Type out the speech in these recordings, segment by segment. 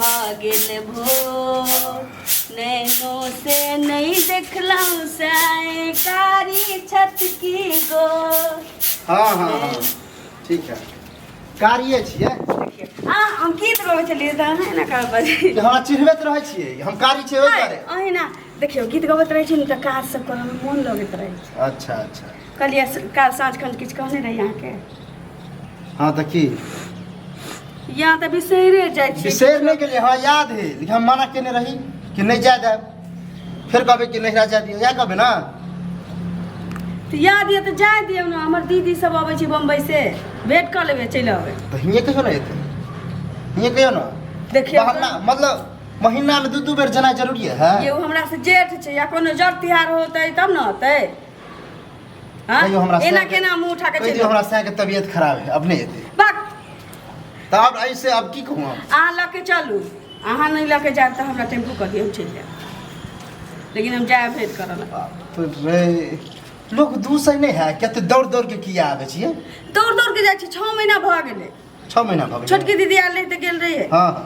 भऽ गेल भोर। नैनो से नहि देखलहुँ साँय कारी छथि की गो। हाँ हाँ हाँ, ठीक है, कारिये छियै। आ हम गीत गाबै छलियै तऽ अहाँ एना कर बजै। हमरा चिन्हबैत रहै छियै, हम कारी छियै ओहि दुआरे। अहिना देखियौ, गीत गबैत रहै छी ने तऽ काज सब करऽमे मोन लगैत रहै छै। अच्छा अच्छा। कहलियै काल्हि साँझ खन किछु कहने रही अहाँके। हाँ, तऽ की? यहाँ तऽ बिसैरे जाइ छी। बिसरि नहि गेलियै, हँ याद है, लेकिन हम मना केने रही कि नहि जाय देब, फेर कहबै कि नहिरा जाय दियौ, इएह कहबै ने? तऽ याद यऽ तऽ जाय दियौ ने। हमर दीदी सब अबै छै बम्बई से, भेंट कऽ लेबै, चलि अबै। तऽ हियाँ कहियो ने एतै, हियाँ कहियो ने। देखियौ। बहाना, मतलब महीनामे दू दू बेर जेनाइ जरूरी है? ये हमरा से जेठ छै, या कोनो जर तिहार होतै तब ने होतै। हाँ? कहियो हमरा एना केना मुँह उठा के कहि चलि दियौ हमरा सैके तबियत खराब है, अपने एतै। बाक। तऽ आब ऐसे आब की कहूँ हम? अहाँ लऽ के चलू, अहाँ नहि लऽ के जायब तऽ हमरा टेम्पू कऽ दियौ, हम चलि जायब, लेकिन हम जायब भेंट करऽ लए। बाप रे, लोक 200 नहि है, कते दौड़ दौड़ के किया आबै छियै? दौड़ दौड़ के जाइ छी, 6 महीना भऽ गेलै। 6 महीना भऽ गेलै। छोटकी दीदी आयल रहै तऽ गेल रहियै। हाँ हाँ,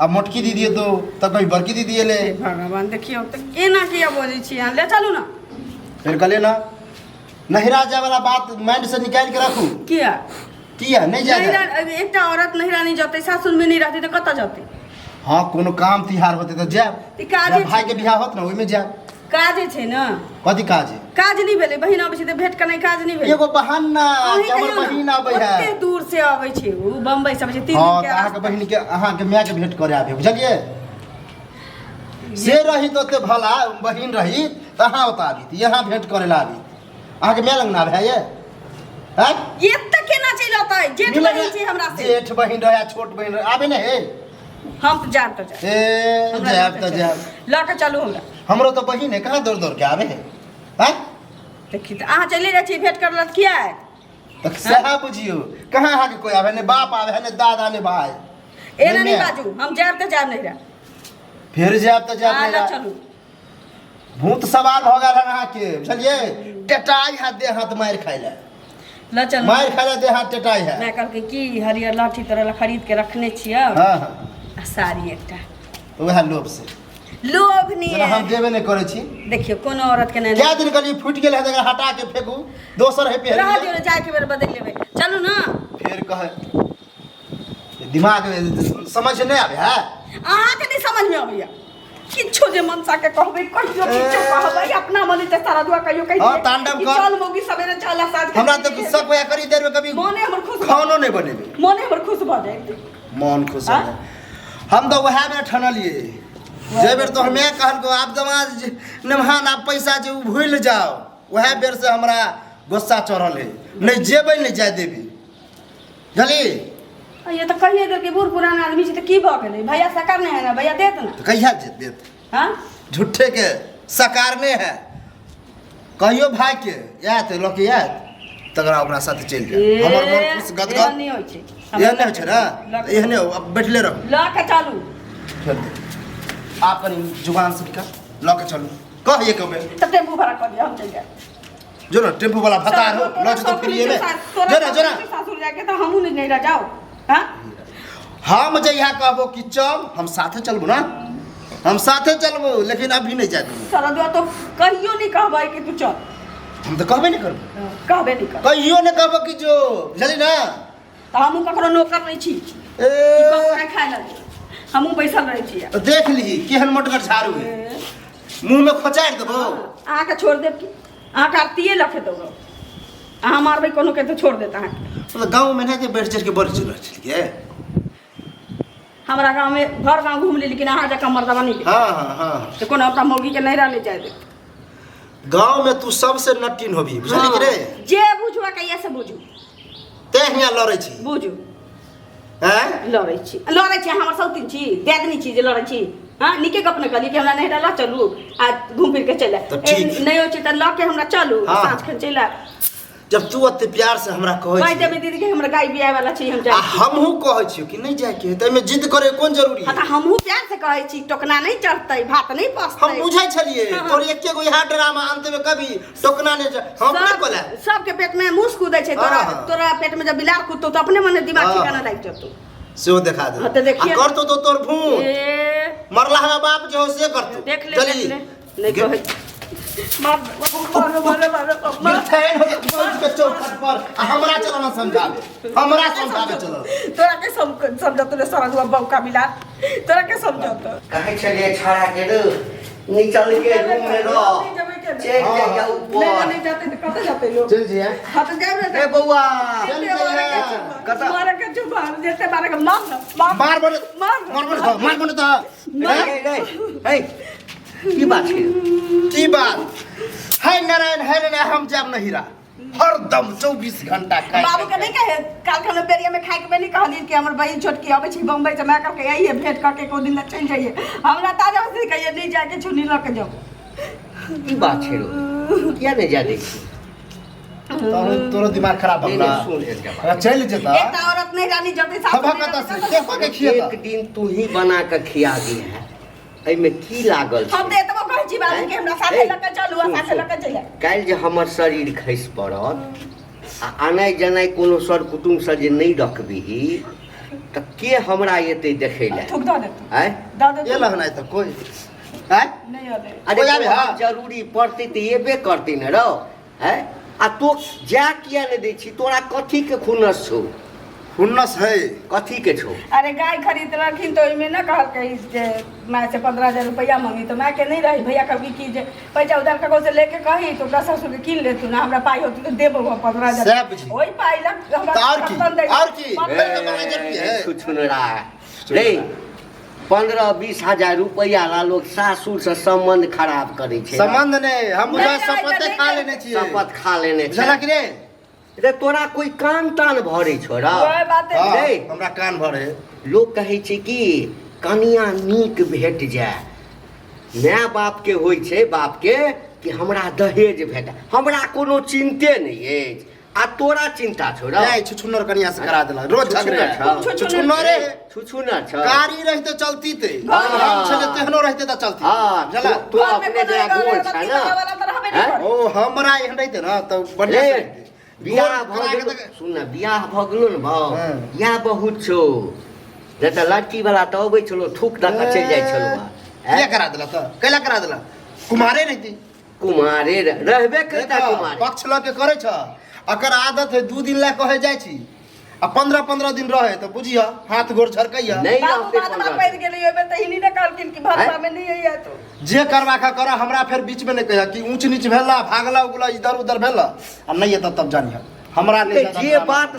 आब मोटकी दीदी एतौ तऽ कभी बड़की दीदी एलै। हे भगवान, देखियौ तऽ एना किया बजै छी अहाँ? ले चलू ने। फेर कहलियै ने, नहिरा जाय वाला बात माइंड से निकालि के राखू। किया? किया नहि जाय? नहिरा, एकटा औरत नहिरा नहि जतै, सासुरमे नहि रहतै तऽ कतऽ जतै? हाँ, कोनो काम तिहार होतै तऽ जायब। ई काजे भाई के बियाह होत ने, ओहिमे जायब। काजे छै ने। कथी काज है? काज नहि भेलै? बहिन अबै छै तऽ भेंट करनाइ काज नहि भेलै? एगो बहाना अहीं कि हमर कहियौ ने, बहिन आबै है। ओते दूर से अबै छै ओ, बम्बई से अबै छै, 3 दिन हाँ के तऽ अहाँके रास्ता। बहिन के, अहाँके माय के भेंट करे आबे, बुझलियै? से रही तऽ ओते भला बहिन रही तऽ अहाँ ओतऽ आबी, यहाँ भेंट करे ला आबी, अहाँके माय लग ना आबे है ये हैं? एते केना चलि अतै? जेठ बहिन छै हमरा से। जेठ बहिन रहे, छोट बहिन रहे, आबे ने हे। हम तऽ जायब तऽ जायब। ए हमरा जायब लऽ तऽ के जायब। चलू। लऽ के चलू हमरा। हमरो तऽ बहिन है, कहाँ दौड़ दौड़ के आबे है हैं? देखी तऽ, अहाँ चलि जाइ छी भेंट करऽ लए तऽ किया आयत? तऽ सएह बुझियौ, कहाँ अहाँके कोइ आबे, ने बाप आबे है, ने दादा, ने भाय। एना नहि माय। बाजू, हम जायब तऽ जायब नहिरा। फेर जायब तऽ जायब अहाँ लऽ नहिरा। चलू। भूत सवार भऽ गेल हन अहाँके, बुझलियै? टेटाइ है देह हाथ मारि खाइ लए। लऽ चलू। मारि खाइ लए देह हाथ टेटाइ है। माय कहलकै की हरियर लहठी तोरा लए खरीद के रखने छियौ हाँ हाँ आ साड़ी एकटा। तऽ उएह लोभ से। लोभ नहि। जेना हम देबे नहि करै छी। देखियौ, कोनो औरत के नहि। कए दिन कहलियै, फूटि गेल है तऽ एकरा हटा के फेकू, दोसर है रहऽ पहिर। दियौ ने, जायके बेर बदलि लेबै। चलू ने। फेर कहै दिमाग समझ नहि आबै है। अहाँके नहि समझमे अबैया किछो, जे मनसा के कहबै कहियो किछो कहबै, अपना मने तऽ सारा दुआ कहियो कहि हाँ, दियै तांडव कि कर। चल मौगी, सवेरे चल आ साँझ के। हमरा तऽ शक होया करी देर में कभी मोने हमर खुश भऽ- खानो नहि बनेबै। मोने हमर खुश भऽ जायत। मन खुश हो हाँ? जाए। हम तऽ वएह बेर ठनलियै जे बेर तोहर माय कहलको आब दमाद नमहान, आब पैसा जे उ भूलि जाओ, वएह बेर से हमरा गुस्सा चढ़ल है, नहि जेबै, नहि जाय देबी, बुझली? ये तऽ कहिए देलकै, बूढ़ पुरान आदमी छै तऽ की भऽ गेलै? भैया सकार नहि है ने, भैया देत ने। तऽ कहिया जे देत? हाँ। झूठे के सकार नहि है। कहियो भाई के आयत, लऽ के आयत, तकरा ओकरा साथे चलि जायब, हमर मन खुश गदगद। एहन नहि होइ छै। एहन नहि होइ छै ने, एहने हो, अब बैठले रहू। लऽ के चलू। फेर देख, आप कनी जुबान से निकाल, लऽ के चलू कह एक बेर। तऽ टेम्पू भाड़ा कऽ दिअ, हम चलि जायब। जो ना, टेम्पू वाला भतार हो, लऽ जेतौ फ्रीए में। जो ना, जो ना। सासुर जाके तऽ हमहूँ नहि रह जाउ, हाँ? हम जहिया कहबो कि चल, हम साथे चलबो ना, हम साथे चलबो, लेकिन अभी नहीं जाय देबो। सरदुआ तो कहियो नहीं कहबै कि तू चल। हम तऽ कहबे नहीं करबो। कहबे नहीं कर। कहियो नहीं कहबो कि जो, बुझली ना? तऽ हमहूँ ककरो नौकर नहीं छी। ए कि खाय लगे हमहूँ बैसल रहै छी। तो देख ली केहन मोटगर झाड़ू है, मुंह में खोचारि देबो। अहाँके छोड़ देब की? अहाँके आरतीये लखे दौड़ब, अहाँ मारबै कोनो के तऽ छोड़ देत अहाँके। मतलब गाँव में नहि जे बैठ चढ़ के बड़ चल छलियै। हमरा गाँवमे भर गाँव घूम ली, लेकिन अहाँ जकाँ मर्दबा नहि भेटत। हाँ हाँ हाँ तऽ कोनो अपना मौगीके नैहरा ले जाय देत। गाँव में तू सबसे नटीन होबी, बुझली कि रे? जे बुझबा कहिया से बुझू। तें हियाँ लड़ै छी। बुझू। हैं? लड़ै छी, लड़ै छी? हमर सौतीन छी, दियादनी छी जे लड़ै छी? हँ, नीके गप ने कहली कि हमरा नैहरा लऽ चलू आ घूम फिर के चलि आयब। तऽ ठीक। नहि होइ छै तऽ लऽ के हमरा चलू। हाँ। साँझ खन चलि आयब। जब तू ओते प्यार से हमरा कहै कहि छी देबै दीदी के, हमरा गाय बियाय वाला छै, हम आ जाइ छी। हमहूँ कहै छियौ कि नहि जायके है, तऽ एहिमे जिद करे कोन जरूरी हाँ है? तऽ हमहूँ प्यार से कहै छी, टोकना नहि चढ़तै, भात नहि हम पसतै। बुझै छलियै। हाँ। तोर एके गो इएह ड्रामा, अंत में कभी टोकना नहि हम अपने सब कहले। सबके पेट में मूस कूदै छै, तोरा हाँ। तोरा पेट में जब बिलार कूदतौ तऽ अपने मने दिमाग हाँ। ठिकाना लागि जेतौ। सेहो देखा दे हाँ, तऽ देखिए। आ करतो तो तोर भूत ए मरला हवा बाप जो हो से करतो देख ले चली। देख ले नहीं कहै मार मार मार मार मार गिरथैन हो तो पहुंच के चौखट पर आ हमरा चलो ना समझावे हमरा समझावे चलो तोरा के समझत रे सरजुआ बौका मिला तोरा के समझत कहै छलियै छौड़ा के रो निचल के रूम में रह चलि जाइया नहीं ऊपर नहीं जाते तो कतऽ जाते लोग चल जिया हाँ तो जाब ना ए बौआ चल जइहे। कतऽ? मारे के जो मार जेते मारे के मार ना, मार मार बने मार मार बने तो मार बने तो रे रे हे की बात छै की बात है नारायण है नारायण हम जाब नहीं रहा हरदम 24 घंटा खाए बाबू के नहीं कहे काल खन बेरिया में खाए के नहीं कहली कि हमर बहन छोटकी अबै छै बम्बई से मैं करके आइए भेंट करके को दिन ला चल जाइए हमरा ताजा से कहिए नहीं जाके छुनी लऽ के जाओ की बात छै रो किया नहि जा दै छी तोरो तोरो दिमाग खराब नहीं, भऽ नहीं, सुन एकटा बात। चल जेता एकटा औरत नहीं रानी जते सासु खबा नहीं कतऽ रानी से के कऽ के खिएता एक दिन तू ही बना के खिया दी है एहिमे की लागल छै हम तऽ एतबो कहै छी बाबू के हमरा साथे ए, लऽ के चलू आ सुन, साथे सुन। लऽ के चलि आउ। काल्हि जे हमर शरीर खसि पड़त आ आनाइ जनाइ कोनो सर कुटुम्बसँ जे नहि रखबिही तऽ के हमरा एतै देखै लए थूक दऽ देतौ आँय दऽ देतौ ये लगना है तो कोई आँय नहि अबै अरे कोइ आबे, तोरा हाँ। जरूरी पड़तै तऽ एबे करतै ने रौ आँय आ तो जा किया नहि दै छी तोरा कथीके खुनस छौ खुन्नस है कथीके छौ अरे गाय खरीदलखिन तऽ ओहिमे ने कहलकै जे माय से 15,000 रुपैआ मंगी तऽ मायके नहि रही भैया कहलकै कि जे पैसा उधार ककरो से लेके कही तऽ ओकरा ससुरके कीन लेतू ना हमरा पाइ होतै तऽ देबो हम 15,000 सएह बुझी। ओहि पाइ लग हमरा तऽ आओर की? बर्तन दै आओर की? बर्तन ए, 15,000 रुपैआ है। छुछुनरा रे 15-20 हजार रुपैआ ला लोग सासुर से संबंध खराब करै छै संबंध नहि हम बुझा नहि, नहि, शपथे नहि, खा नहि। लेने छियै शपथ खा लेने छै बुझलक रे रे तोरा कोई कान तान भरै छौ रा ओहि बाते हाँ, रे। हमरा कान भरे लोग कहै छै कि कनिया नीक भेट जाय माय बाप के होइ छै बाप के कि हमरा दहेज भेट हमरा कोनो चिन्ते नहि अछि आ तोरा चिन्ता छौ रा जाय छुछुनर कनिया से करा देलक रोज झगड़े छुछुनर छौ। छुछुनरे छुछुनर छौ कारी रहते चलती ते हाँ। हम छले तेहनो रहते त चलती हाँ बुझला तू घरमे अपने कोनो जेना एगो गोर अगरबत्ती छ ना वाला तऽ रहबे नहि हैं? करै। ओ हमरा एहन रहते ना त बढ़िया से रे रहते। बियाह गोर भऽ करा के गेलो तऽ- सुन ने बियाह भऽ गेलो ने भाव हाँ। इएह बहुत छौ नहि तऽ लड़की वाला तऽ अबै छलो थूक दऽ कऽ चलि जाइ छलो किया करा देला त कैला करा देला कुमारे रहती कुमारे रहबे करता देखऽ, कुमारे पक्ष लऽ के करै छ अकर आदत है 2 दिन ला कहे जाइ छी आ 15 15 दिन रहे तऽ बुझिय हाथ गोर झरकैया नहि बाबू रहतै बादमा 15 पड़ि गेलै ओहिमे तऽ हिनी ने कहलखिन कि भदवा में नहीं अइया तो जे करबा के कर हमरा फेर बीच में नहीं कहिया कि ऊंच नीच भेला भागला उगला इधर उधर भेला आ नहीं एतऽ तब जानिह हमरा नहीं जे बात